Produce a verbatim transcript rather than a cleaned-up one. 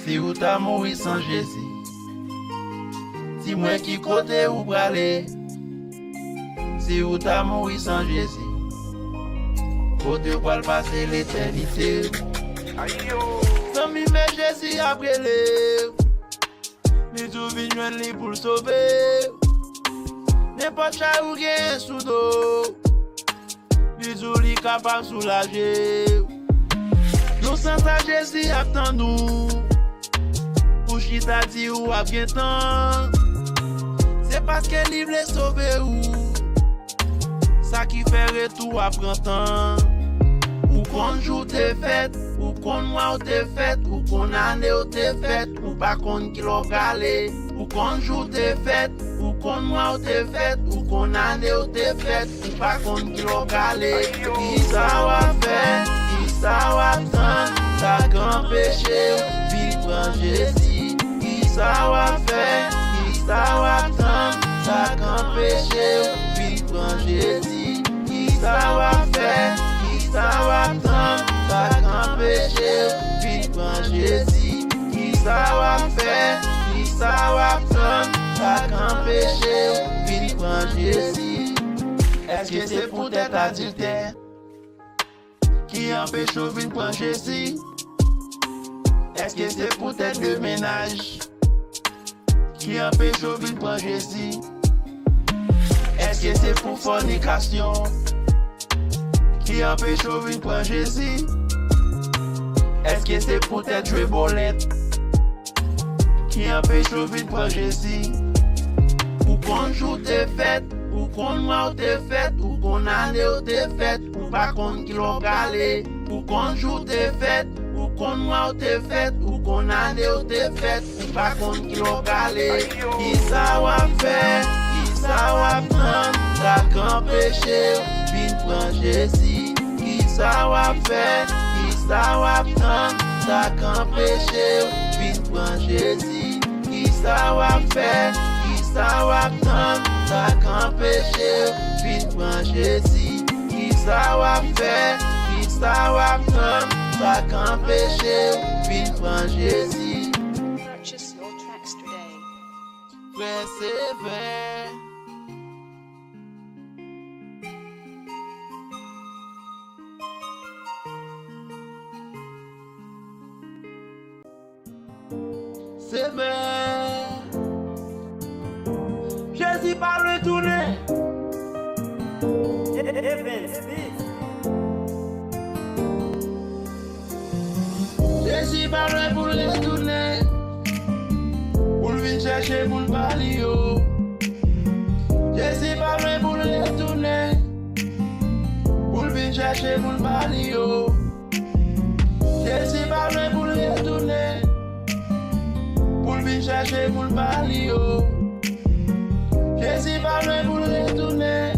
Si ou ta mouri san Jezi, di mwen ki kote ou prale. Si ou ta mouri san Jezi, kote ou pral pase letènite? Zanmi, men Jezi ap rele w. Li di w vin jwenn li pou l sove w. Nenpòt chay ou genyen sou do w, li di w li kapab soulaje w. Non, san sa Jezi ap tann ou. Ou chita di ou ap gen tan. Se paske li vle sove ou. Sa ki fè retou a pran tan. Ou konn jou te fèt, ou konn mwa ou te fèt, ou konn ane ou te fèt, ou pa konn kilè w prale. Ou konn jou te fèt, ou konn mwa ou te fèt, ou konn ane ou te fèt, ou pa konn kilè w prale. Kisa w ap fè? Kisa w ap tann? Sa k anpeche w vin pran Jezi? Kisa w ap fè? Kisa w ap tann? Sa k anpeche w vin pran Jezi? Kisa w ap fè? Kisa w ap tann? Sa k anpeche w vin pran Jezi? Kisa w ap fè? Kisa w ap tann? Sa k anpeche w vin pran Jezi? Èske se poutèt adiltè ki anpeche w vin pran Jezi? Èske se poutèt de mennaj ki anpeche w vin pran Jezi? Èske se pou fònikasyon ki anpeche w vin pran Jezi? Èske se poutèt jwe bòlèt ki anpeche w vin pran Jezi? Ou konn jou te fèt, ou konn mwa ou te fèt, ou konn ane ou te fèt, ou pa konn kilè w prale. Ou konn jou te fèt, ou konn mwa ou te fèt, ou konn ane ou te fèt, ou pa konn kilè w prale. Kisa w ap fè? Kisa w ap tann? Sa k anpeche w vin pran Jezi? Kisa w ap fè? Kisa w ap tann? Sa k anpeche w vin pran Jezi? Kisa w ap fè? Kisa w ap tann? Sa k anpeche w vin pran Jezi? Kisa w ap fè? Kisa w ap tann? Sa k anpeche w vin pran Jezi? Purchase your tracks today. Frè Sevè. Sevè. Jezi pa lwen tounen. Evans Beat. Jezi pa lwen pou l retounen, pou l vin chèche moun pa li yo. Jezi pa lwen pou l retounen, pou l vin chèche moun pa li yo. Jezi pa lwen pou l retounen, pou l vin chèche moun pa li yo. Jezi pa lwen pou l retounen,